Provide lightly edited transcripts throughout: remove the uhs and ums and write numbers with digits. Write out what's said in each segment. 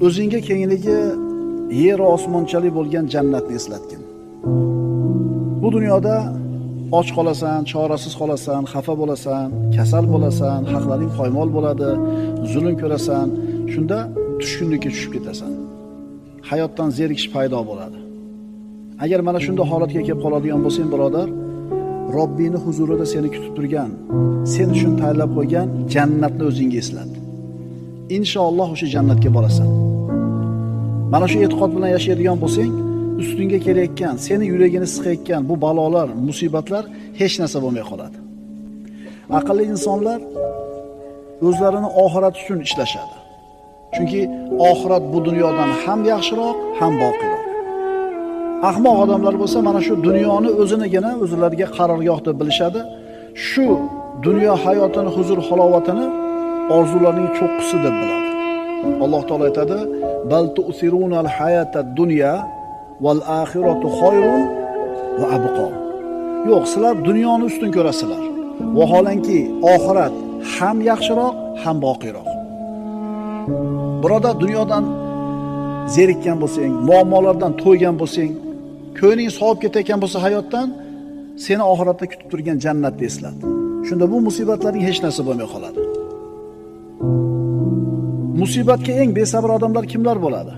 O'zingga kengligi yer va osmonchalik bo'lgan jannatni eslatgin. Bu dunyoda och qolasan, chorasiz qolasan, xafa bo'lasan, kasal bo'lasan, haqlaring poymol bo'ladi, zulm ko'rasan, shunda tushkunlikka tushib ketasan. Hayotdan zerikish paydo bo'ladi. Agar mana shunda holatga kelib qoladigan bo'lsang, birodar, Robbini huzurida seni kutib turgan, sen uchun tayyorlab qo'ygan jannatni o'zingga eslat. Inshaalloh o'sha jannatga borasan. Mana shu e'tiqod bilan yashaydigan bo'lsang, ustingga kelayotgan, seni yuragini siqayotgan bu balolar, musibatlar hech narsa bo'lmay qoladi. Aqlli insonlar o'zlarini oxirat uchun ishlashadi. Chunki oxirat bu dunyodan ham yaxshiroq, ham boqiyroq. Ahmoq odamlar bo'lsa mana shu dunyoni o'zinigina o'zlariga qarorgoh deb bilishadi. Shu dunyo hayotini, huzur halovatini orzularning cho'qqisi deb biladi. Alloh taolo aytadi: "Bal tu'sirunal hayatad dunya val axiratu khayrun va abqa." Yo'q, sizlar dunyoni ustun ko'rasizlar. Vaholanki oxirat ham yaxshiroq, ham boqiyroq. Birodar, dunyodan zerikkan bo'lsang, muammolardan to'ygan bo'lsang, ko'ngling sovib ketayotgan bo'lsa hayotdan, seni oxiratda kutib turgan jannatni eslat. Shunda bu musibatlarning hech narsa bo'lmay qoladi. Musibatga eng besabr odamlar kimlar bo'ladi?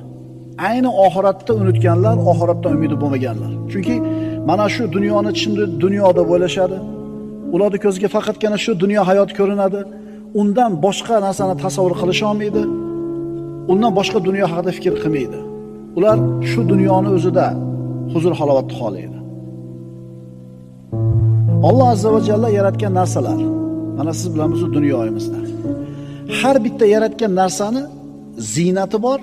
Ayni oxiratda unutganlar, oxiratdan umidi bo'lmaganlar. Chunki mana shu dunyoni chin dunyo deb o'ylashadi. Ularning ko'ziga faqatgina shu dunyo hayoti ko'rinadi. Undan boshqa narsani tasavvur qilisha olmaydi. Undan boshqa dunyo haqida fikr qilmaydi. Ular shu dunyoni o'zida huzur halovatni xohlaydi. Alloh azza va jalla yaratgan narsalar mana siz bilan biz dunyoyimizda. Har bitta yaratgan narsani ziynati bor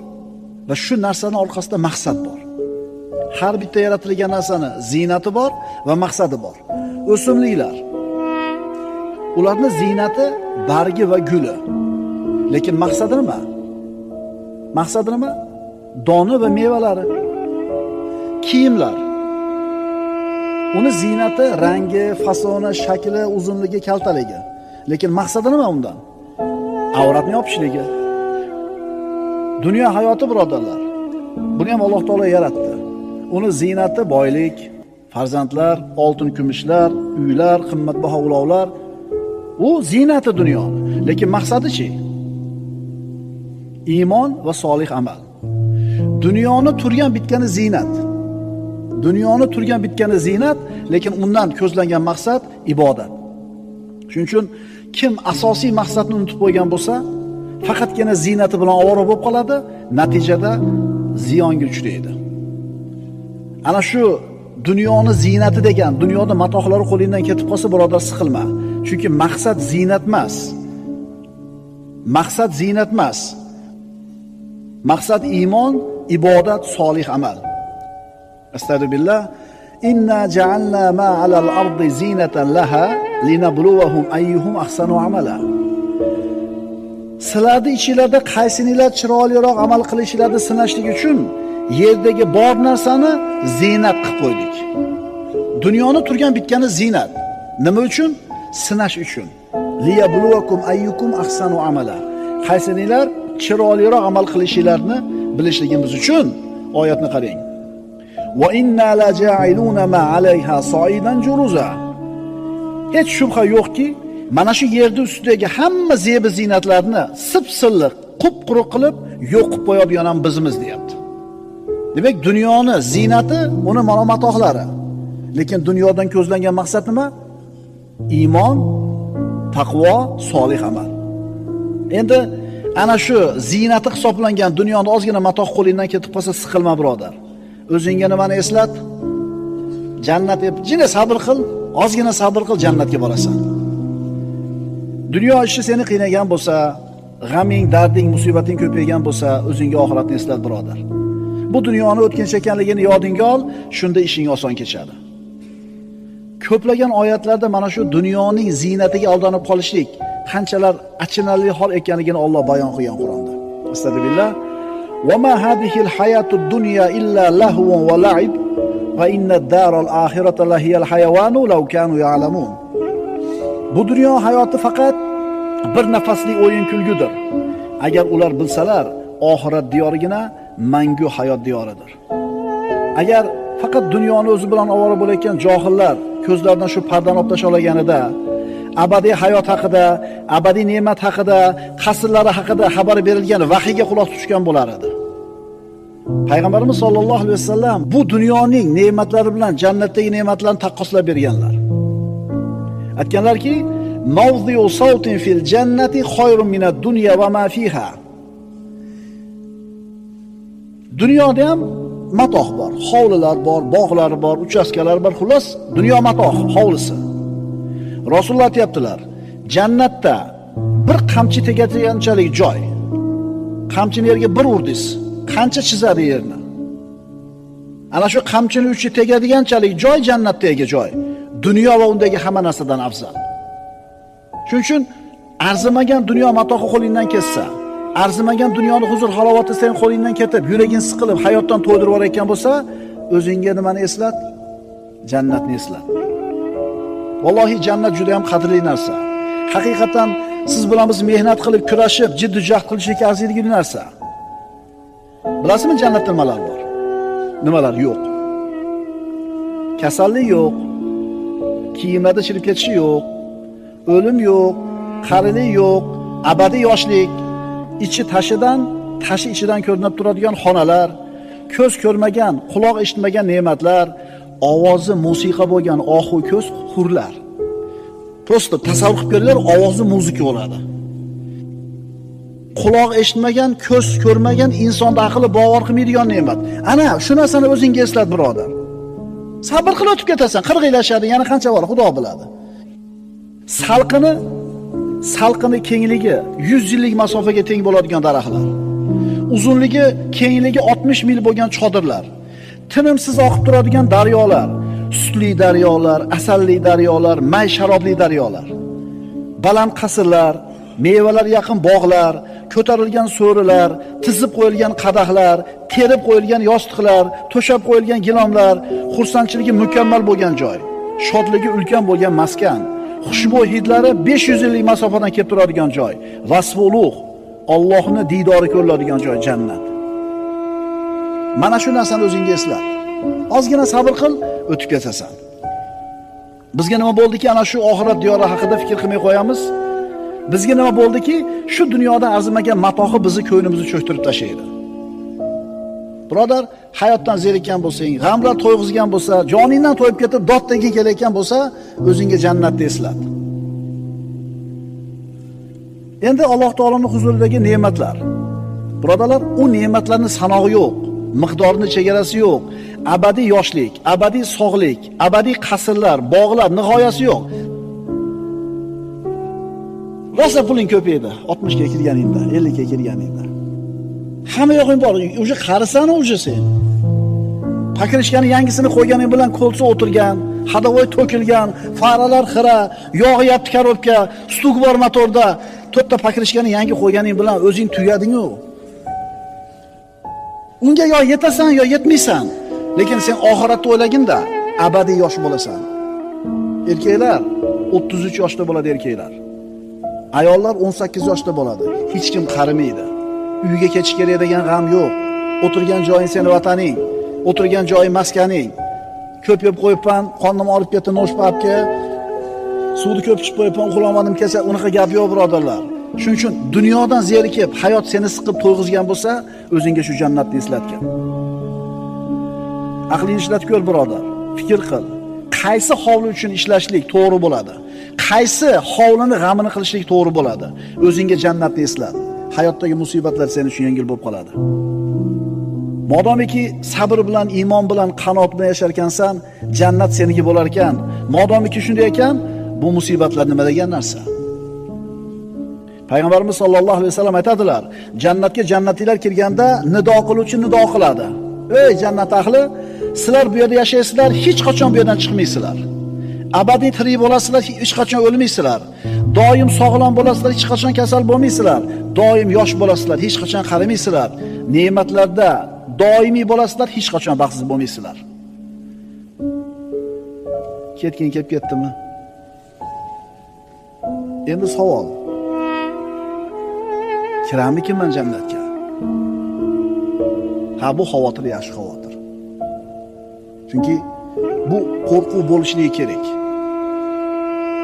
va shu narsani orqasida maqsad bor. Har bitta yaratilgan narsani ziynati bor va maqsadi bor. O'simliklar, ularning ziynati bargi va guli. Lekin maqsadi nima? Maqsadi nima? Doni va mevalari. Kiyimlar. Uni ziynati rangi, fasoni, shakli, uzunligi, kaltaligi. Lekin maqsadi nima undan? Avratni yopishligi. Dunyo hayoti, birodarlar. Buni ham Alloh taolo yaratdi. Uni ziynati boylik, farzandlar, oltin kumushlar, uylar, qimmatbaho ulovlar. U ziynati dunyoni. Lekin maqsadi-chi? Iymon va solih amal. Dunyoni turgan bitgani ziynat. Dunyoni turgan bitgani ziynat, lekin undan ko'zlangan maqsad ibodat. Shuning uchun kim asosiy maqsadni unutib qo'ygan bo'lsa, faqatgina ziynati bilan ovora bo'lib qoladi, natijada ziyonga uchraydi. Ana shu dunyoni ziynati degan, dunyoda matohlari qo'lingdan ketib qolsa, birodar, siqilma. Chunki maqsad ziynat emas. Maqsad ziynat emas. Maqsad iymon, ibodat, solih amal. Astagfirullah. Inna ja'alna ma 'alal ardi zinatan laha linabluwahum ayyuhum ahsanu amala. Sizlarning ichingizda qaysininglar chiroyliroq amal qilishinglarni sinashlik uchun yerdagi bor narsani ziynat qilib qo'ydik. Dunyoni turgan bitgani ziynat. Nima uchun? Sinash uchun. Liyabluwakum ayyukum ahsanu amala. Qaysininglar chiroyliroq amal qilishinglarni bilishligimiz uchun. Oyatni qarang. Va inna la ja'iluna ma 'alayha sa'idan juruza. Hech shubha yo'qki, mana shu yerning ustidagi hamma zebi ziynatlarni sip-silliq, qup-quruq qilib yo'q qilib qo'yadigan ham bizmiz, deyapti. Demak, dunyoni ziynati uni matohlari. Lekin dunyodan ko'zlangan maqsad nima? Iymon, taqvo, solih amal. Endi ana shu ziynati hisoblangan dunyoni ozgina matoh qo'lingdan ketib qolsa, siqilma, birodar. O'zingga nimani eslat? Jannat deb jina sabr qil, ozgina sabr qil, jannatga borasan. Dunyo ishi seni qiynagan bo'lsa, g'aming, darding, musibating ko'paygan bo'lsa, o'zingga oxiratni eslat, birodar. Bu dunyoni o'tkinchi ekanligini yodingga ol, shunda ishing oson kechadi. Ko'plagan oyatlarda mana shu dunyoning ziynatiga aldanib qolishlik qanchalar achinarli hol ekanligini Alloh bayon qilgan Qur'onda. Astagfirullah. Va ma hadihil hayatud dunya illa lahvun va la'ib va inna ad-daral axirata lahiyal hayawanu law kanu ya'lamun. Bu dunyo hayoti faqat bir nafaslik o'yin kulgudir. Agar ular bilsalar, oxirat diyorigina mangu hayot diyoridir. Agar faqat dunyoni o'zi bilan ovora bo'layotgan johillar ko'zlaridan shu pardani olib tashlaganida, abadiy hayot haqida, abadiy ne'mat haqida, qasrlari haqida xabar berilgan vahiyga quloq tutgan bo'lar edi. Payg'ambarimiz sollallohu alayhi vasallam bu dunyoning ne'matlari bilan jannatdagi ne'matlarni taqqoslab berganlar. Aytganlarki, mawdi'u sawtin fil jannati khayrun minad dunya va ma fiha. Dunyoda ham matoh bor, hovlilar bor, bog'lar bor, uchastkalar bor, xullas dunyo matoh hovlisi. Rasululloh aytibdilar, jannatda bir qamchi tegadiganchalik joy. Qamchini yerga bir urdingiz, qancha chizadi yerni? Ana shu qamchini uchi tegadiganchalik joy jannatdagi joy. Dunyo va undagi hamma narsadan afzal. Shuning uchun arzimagan dunyo matohi qo'lingdan ketsa, arzimagan dunyoni huzur halovati sen qo'lingdan ketib, yuraging siqilib, hayotdan to'ydirib yuborayotgan bo'lsa, o'zingga nimani eslat? Jannatni eslat. Vallohi jannat juda ham qadrli narsa. Haqiqatan siz bilan biz mehnat qilib, kurashib, jiddiy jahd qilishga arziydigan narsa. Bilasizmi jannatda nimalar bor? Nimalar yo'q? Kasallik yo'q, kiyimlarda chirib ketishi yo'q, o'lim yo'q, qarilik yo'q, abadiy yoshlik, ichi tashidan, tashi ichidan ko'rinib turadigan xonalar, ko'z ko'rmagan, quloq eshitmagan ne'matlar, ovozi musiqa bo'lgan ohu ko'z hurlar. Prosta tasavvur qilib ko'ringlar, ovozi muzika bo'ladi. Quloq eshitmagan, ko'z ko'rmagan, insonda aqli bovar qilmaydigan ne'mat. Ana shu narsani o'zingga eslat, birodar. Sabr qilib o'tib ketasan, qirg'iylashadi, yana qancha bor, Xudo biladi. Salqini kengligi 100 yillik masofaga teng bo'ladigan daraxtlar. Uzunligi, kengligi 60 mil bo'lgan chodirlar. Tinimsiz oqib turadigan daryolar, sutli daryolar, asalli daryolar, may sharobli daryolar. Baland qasrlar, mevalar yaqin bog'lar, ko'tarilgan so'rilar, tizib qo'yilgan qadahlar, terib qo'yilgan yostiqlar, to'shab qo'yilgan gilomlar, xursandchiligi mukammal bo'lgan joy, shodligi ulkan bo'lgan maskan, xushbo'y hidlari 500 yillik masofadan kelib turadigan joy, vasfi ulug', Allohning diydori ko'riladigan joy jannat. Mana shu narsani o'zingga eslat. Ozgina sabr qil, o'tib ketasan. Bizga nima bo'ldiki, ana shu oxirat diyori haqida fikr qilmay qo'yamiz? Bizga nima bo'ldiki, shu dunyoda arzimagan matohi bizni ko'nglimizni cho'ktirib tashlaydi. Birodar, hayotdan zerikkan bo'lsang, g'amlar to'yg'izgan bo'lsa, joningdan to'yib ketib dod degin kelayotgan bo'lsa, o'zingga jannatni eslat. Endi Alloh taoloning huzuridagi ne'matlar. Birodarlar, u ne'matlarning sanog'i yo'q, miqdorini chegarasi yo'q. Abadiy yoshlik, abadiy sog'lik, abadiy qasrlar, bog'lar nihoyasi yo'q. Rosa puling ko'paydi 60 ga kirganingda, 50 ga kirganingda. Hamma yo'g'ing bor, o'sha qarisan o'sha sen. Pakrishkani yangisini qo'yganing bilan kolsa o'tirgan, hadavoy to'kilgan, faralar xira, yog'yapti korobka, stuk bor motorda. To'rtta pakrishkani yangi qo'yganing bilan o'zing tugading-u. Unga yo yetasan, yo yetmaysan. Lekin sen oxiratni o'ylaginda abadiy yosh bo'lasan. Erkaklar 33 yoshda bo'ladi erkaklar. Ayollar 18 yoshda bo'ladi. Hech kim qarimaydi. Uyga ketish kerak degan g'am yo'q. O'tirgan joying seni vataning, o'tirgan joying maskaning. Ko'p yeb qo'yibman, qonim og'rib ketdi, noshpapga. Suvni ko'p ichib qo'yibman, uxlamadim kecha, unaqa gap yo'q birodarlar. Shuning uchun dunyodan zerikib, hayot seni siqib to'yg'izgan bo'lsa, o'zingga shu jannatni eslatgin. Aqlingni ishlatib ko'r birodar, fikr qil. Qaysi hovli uchun ishlashlik to'g'ri bo'ladi? Qaysi hovlini g'amini qilishlik to'g'ri bo'ladi? O'zingga jannatni eslat. Hayotdagi musibatlar sen uchun yengil bo'lib qoladi. Modomiki sabr bilan, iymon bilan, qanoat bilan yashar ekansan, jannat seniki bo'lar ekan. Modomiki shunday ekan, bu musibatlar nima degan narsa? Payg'ambarimiz sollallohu alayhi vasallam aytadilar, jannatga jannatiylar kirganda nido qiluvchi nido qiladi. Ey jannat ahli, sizlar bu yerda yashaysizlar, hech qachon bu yerdan chiqmaysizlar. Abadiy tirik bo'lasizlar, hech qachon o'lmaysizlar. Doim sog'lom bo'lasizlar, hech qachon kasal bo'lmaysizlar. Doim yosh bo'lasizlar, hech qachon qarimaysizlar. Ne'matlarda doimiy bo'lasizlar, hech qachon baxtsiz bo'lmaysizlar. Ketgin kelib ketdimi? Endi savol. Kiramikinman jannatga? Ha, bu xavotir yaxshi xavotir. Chunki bu qo'rquv bo'lishligi kerak.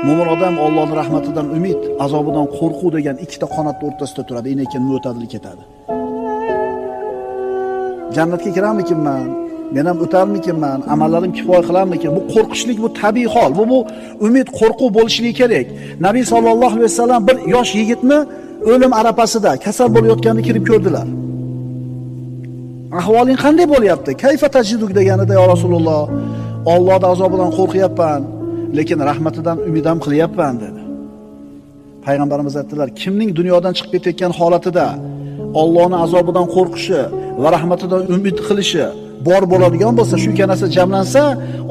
Mo'min odam Allohning rahmatidan umid, azobidan qo'rquv degan ikkita qanotning o'rtasida turadi, endi mo'tadil ketadi. Jannatga kirarmikinman? Men ham o'tarmikinman? Amallarim kifoya qilarmikin? Bu qo'rqishlik, bu tabiiy hol. Bu umid, qo'rquv bo'lishligi kerak. Nabiy sallallohu alayhi vasallam bir yosh yigitni o'lim arafasida kasal bo'layotganini kirib ko'rdilar. Ahvoling qanday bo'lyapti? Kayfa tajiduk deganida, ya Rasululloh, Allohning azobidan qo'rqyapman, lekin rahmatidan umid ham qilyapman dedi. Payg'ambarimiz aytdilar, kimning dunyodan chiqib ketayotgan holatida Allohning azobidan qo'rqishi va rahmatidan umid qilishi bor bo'ladigan bo'lsa, shu ikki narsa jamlansa,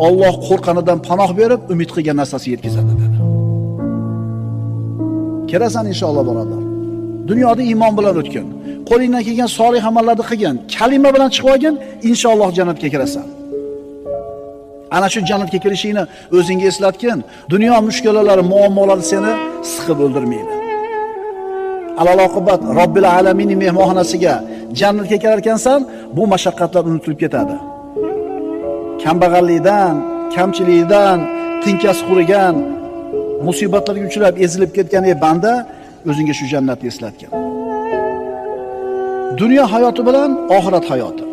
Alloh qo'rqanidan panoh berib, umid qilgan narsasi yetkazadi dedi. Kirasan inshaalloh birodar. Dunyoda iymon bilan o'tgin. Qo'lingdan kelgan solih amallarni qilgin, kalima bilan chiqib olgin, inshaalloh jannatga kirasan. Ana shu jannatga kirishingni o'zingga eslatgin. Dunyo mushkulalari, muammolari seni siqib o'ldirmaydi. Alal oqibat Robbil alaminning mehmonxonasiga jannatga kirar ekansan, bu mashaqqatlar unutilib ketadi. Kambag'allikdan, kamchilikdan, tinkasi qurigan, musibatlarga uchrab ezilib ketgan ey banda, o'zingga shu jannatni eslatgin. Dunyo hayoti bilan oxirat hayoti.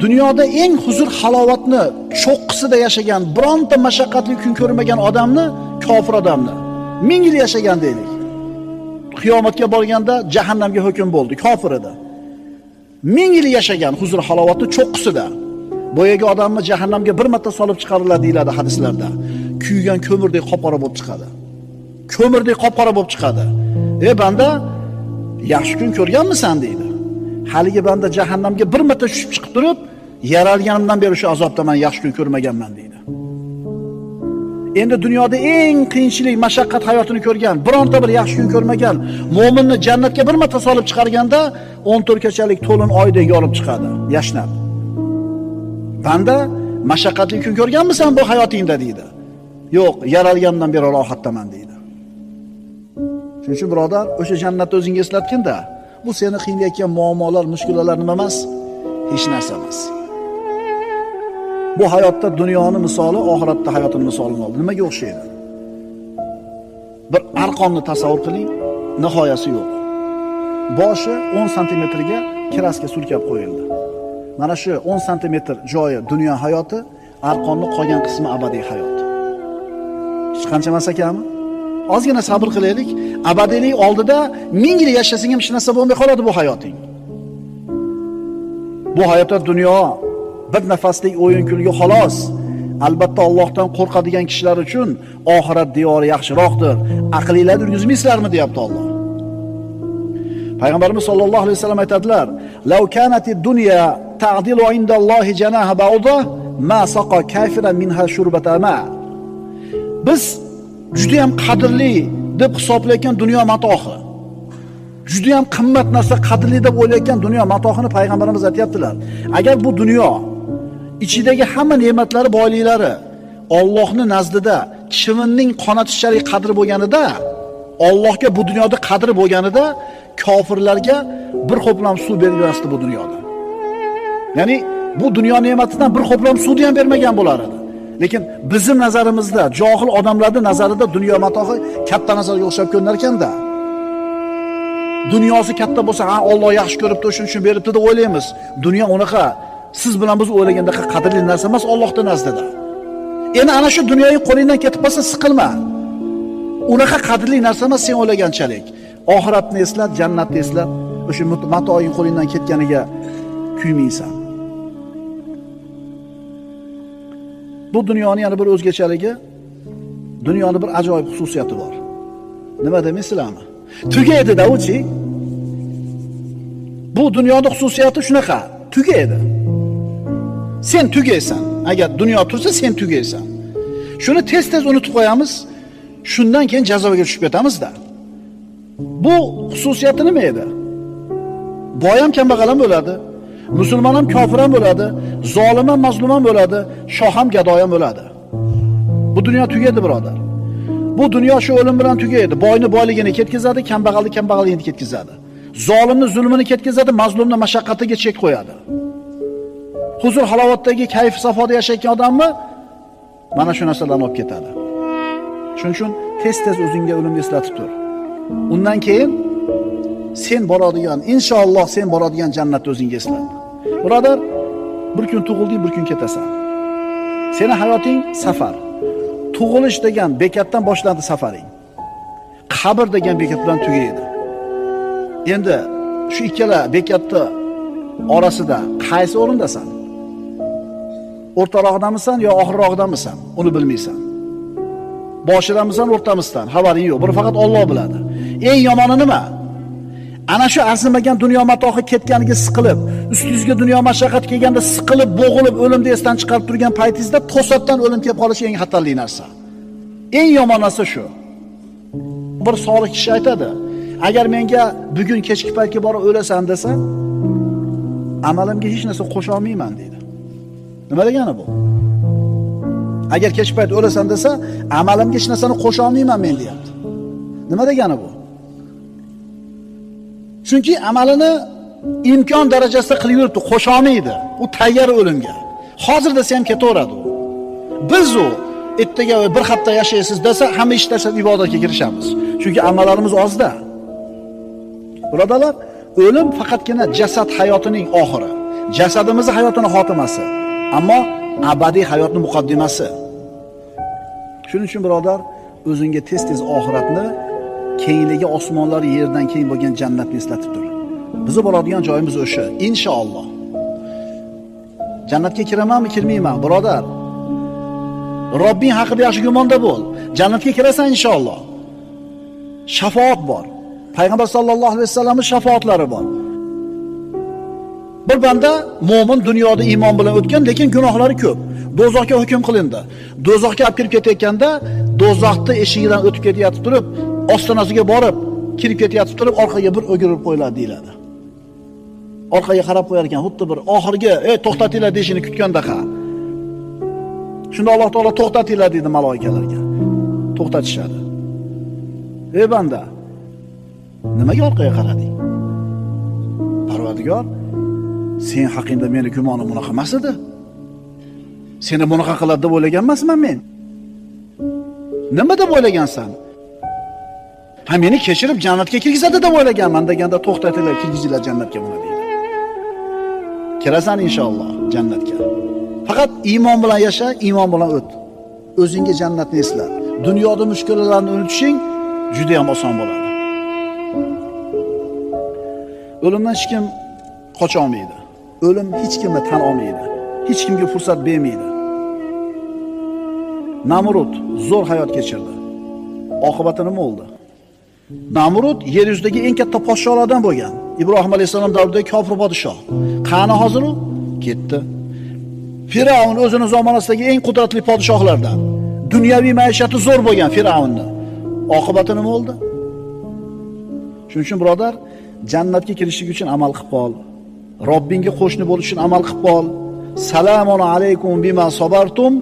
Dunyoda eng huzur halovatni cho'qqisida yashagan, bironta mashaqqatli kun ko'rmagan odamni, kofir odamni 1000 yil yashagan deylik. Qiyomatga borganda jahannamga hukm bo'ldi, kofir edi. 1000 yil yashagan huzur halovatni cho'qqisida. Boyagi odamni jahannamga bir marta solib chiqariladi deyiladi hadislarda. Kuygan ko'mirdek qop-qora bo'lib chiqadi. Ko'mirdek qop-qora bo'lib chiqadi. Ey banda, yaxshi kun ko'rganmisan deydi. Haligi banda jahannamga bir marta tushib chiqib turib, yaralganimdan beri shu azobda men yaxshi kun ko'rmaganman deydi. Endi dunyoda eng qiyinchilik, mashaqqat hayotini ko'rgan, bironta bir yaxshi kun ko'rmagan mo'minni jannatga bir marta solib chiqarganda 14 kechalik to'lin oydek yorib chiqadi, yashnab. Banda, mashaqqatli kun ko'rganmisan bu hayotingda deydi. Yo'q, yaralganimdan beri rohatdaman deydi. Shuning uchun birodar, o'sha jannatni o'zingga eslatgin-da. Bu seni qiynayotgan muammolar, mushkulalar nima emas? Hech narsa emas. Bu hayotda dunyoni misoli, oxiratda hayotning misolini oldi. Nimaga o'xshaydi? Bir arqonni tasavvur qiling, nihoyasi yo'q. Boshi 10 santimetrga kraska surkab qo'yildi. Mana shu 10 santimetr joyi dunyo hayoti, arqonning qolgan qismi abadiy hayot. Hech qancha emas ekanmi? Ozgina sabr qilaylik. Abadiylik oldida 1000 yil yashasang ham hech narsa bo'lmay qoladi bu hayoting. Bu hayotda dunyo bir nafaslik o'yin kulgi xolos. Albatta Allohdan qo'rqadigan kishilar uchun oxirat diyori yaxshiroqdir. Aqlinglarni yurgizmaysizlarmi deyapti Alloh. Payg'ambarimiz sollallohu alayhi vasallam aytadilar: "Law kanatid dunya ta'dilu indallohi janaha ba'uda ma saqa kafiran minha shurbata ma." Biz juda ham qadrli deb hisoblayotgan dunyo matohi, juda ham qimmat narsa, qadrli deb o'ylayotgan dunyo matohini payg'ambarimiz aytayaptilar. Agar bu dunyo ichidagi hamma ne'matlari, boyliklari Allohning nazdida chivinning qonatichalik qadri bo'lganida, Allohga bu dunyoda qadri bo'lganida kofirlarga bir ho'plam suv bermasdi bu dunyoda. Ya'ni bu dunyo ne'matidan bir ho'plam suvni ham bermagan bo'lar edi. Lekin bizim nazarimizda, johil odamlarning nazarida dunyo matohi katta narsaga o'xshab ko'rinar ekanda. Dunyosi katta bo'lsa, ha, Alloh yaxshi ko'ribdi, o'shuning uchun beribdi deb o'ylaymiz. Dunyo unaqa siz bilan biz o'ylagandaqa qadrli narsa emas Allohning nazdida. Endi ana shu dunyoning qo'lingdan ketib qolsa siqilma. Unaqa qadrli narsa emas sen o'ylaganchalik. Oxiratni eslat, jannatni eslat, o'sha matoing qo'lingdan ketganiga kuymaysan. Bu dunyoning yana bir o'zgachaligi, dunyoning bir ajoyib xususiyati bor. Nima demaysizlarmi? Tugaydi-da uchi. Bu dunyoning xususiyati shunaqa, tugaydi. Sen tugaysan. Agar dunyo tursa sen tugaysan. Shuni tez-tez unutib qo'yamiz. Shundan keyin jazoga tushib ketamiz-da. Bu xususiyati nima edi? Boy ham kambag'al ham bo'ladi, musulmon ham kofir ham bo'ladi, zolim ham mazlum ham bo'ladi, shoh ham gado ham bo'ladi. Bu dunyo tugaydi birodar. Bu dunyo shu o'lim bilan tugaydi. Boyni boyligini ketkazadi, kambag'alni kambag'alligini ketkazadi. Zolimni zulmini ketkazadi, mazlumni mashaqqatiga chek qo'yadi. Huzur halovatdagi kayf safoda yashayotgan odamni mana shu narsalarni olib ketadi. Shuning uchun tez-tez o'zingga o'limni eslatib tur. Undan keyin sen boradigan, inshaalloh sen boradigan jannatni o'zingga eslat. Birodar, bir kun tug'ilding, bir kun ketasan. Seni hayoting safar. Tug'ilish degan bekatdan boshlandi safaring. Qabr degan bekat bilan tugaydi. Endi shu ikkala bekatni orasida qaysi o'rindasan? O'rtarog'idamisan yo oxirrog'idamisan? Uni bilmaysan. Boshidamisan, o'rtamizdan, xabaring yo'q. Buni faqat Alloh biladi. Eng yomoni nima? Ana shu arzimagan dunyo matohi ketganiga siqilib, ustingizga dunyo mashaqqati kelganda siqilib, bo'g'ilib, o'limni esdan chiqarib turgan paytingizda to'satdan o'lim kelib qolishi eng xatarli narsa. Eng yomon narsa shu. Bir solih kishi aytadi, agar menga bugun kechki paytga borib o'lasan desa, amalimga hech narsa qo'sha olmayman deydi. Nima degani bu? Agar kechki payt o'lasan desa, amalimga hech narsani qo'sha olmayman men deyapti. Nima degani bu? Chunki amalini imkon darajasida qilib yuribdi, qo'sha olmaydi. U tayyor o'limga. Hozir desa ham ketaveradi u. Biz u ertaga bir hafta yashaysiz desa, hamma ish tashlab ibodatga kirishamiz. Chunki amallarimiz ozda. Birodarlar, o'lim faqatgina jasad hayotining oxiri, jasadimizning hayotini xotimasi, ammo abadiy hayotning muqaddimasi. Shuning uchun birodar, o'zingga tez-tez oxiratni, kengligi osmonlar yerdan keng bo'lgan jannatni eslatib tur. Bizni boradigan joyimiz o'sha, inshaalloh. Jannatga kiramanmi, kirmayman, birodar? Robbing haqida yaxshi gumonda bo'l. Jannatga kirasan inshaalloh. Shafoat bor. Payg'ambar sallallohu alayhi vasallamning shafoatlari bor. Bir banda mo'min dunyoda iymon bilan o'tgan, lekin gunohlari ko'p. Do'zaxga hukm qilindi. Do'zaxga olib kirib ketayotganda, do'zaxni eshigidan o'tib ketayotib turib, ostonasiga borib, kirib ketayotib turib, orqaga bir o'girib qo'yiladi deyiladi. Orqaga qarab qo'yar ekan, xuddi bir oxirgi, "Ey, to'xtatinglar" deyishini kutgandaqa. Shunda Alloh taolo to'xtatinglar deydi maloikalarga. To'xtatishadi. Ey banda, nimaga orqaga qarading? Parvardigor, sen haqingda meni gumonim bunaqa emas edi. Seni bunaqa qiladi deb o'ylagan emasman men. Nima deb o'ylagansan? Ha, meni kechirib jannatga kirgizadi deb o'ylaganman deganda to'xtatinglar, kirgizinglar jannatga buni deydi. Kirasan inshaalloh jannatga. Faqat iymon bilan yasha, iymon bilan o't. O'zingga jannatni esla. Dunyoda mushkulalarni unutishing juda ham oson bo'ladi. O'limdan hech kim qocha olmaydi. O'lim hech kimni tan olmaydi. Hech kimga fursat bermaydi. Namrud zo'r hayot kechirdi. Oqibati nima bo'ldi? Namrud yer yuzidagi eng katta podsholardan bo'lgan. Ibrohim alayhisalom davridagi kofir podshoh. Qani hozir u? Ketdi. Firavn o'zini zamonasidagi eng qudratli podshohlardan. Dunyoviy maishati zo'r bo'lgan Firavnni. Oqibati nima bo'ldi? Shuning uchun birodar, jannatga kirishlik uchun amal qilib qol. Robbingga qo'shni bo'lish uchun amal qilib qol. Salamun alaykum bima sabartum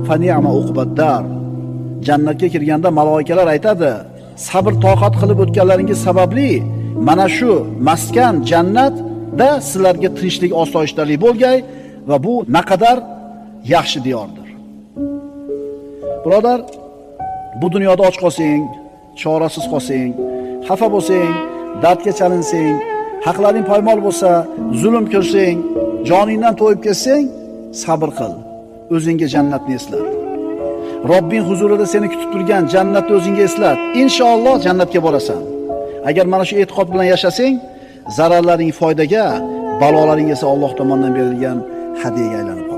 fa ni'ma uqbaddar. Jannatga kirganda maloikalar aytadi: sabr toqat qilib o'tganlaringiz sababli mana shu maskan jannatda sizlarga tinchlik, osoyishtalik bo'lgay va bu naqadar yaxshi diyordir. Birodar, bu dunyoda och qolsang, chorasiz qolsang, xafa bo'lsang, dardga chalinsang, haqlaring poymol bo'lsa, zulm ko'rsang, joningdan to'yib ketsang, sabr qil. O'zingga jannatni eslat. Robbing huzurida seni kutib turgan jannatni o'zingga eslat. Inshaalloh jannatga borasan. Agar mana shu e'tiqod bilan yashasang, zararlaring foydaga, balolaring esa Alloh tomonidan berilgan hadiyaga aylanib qoladi.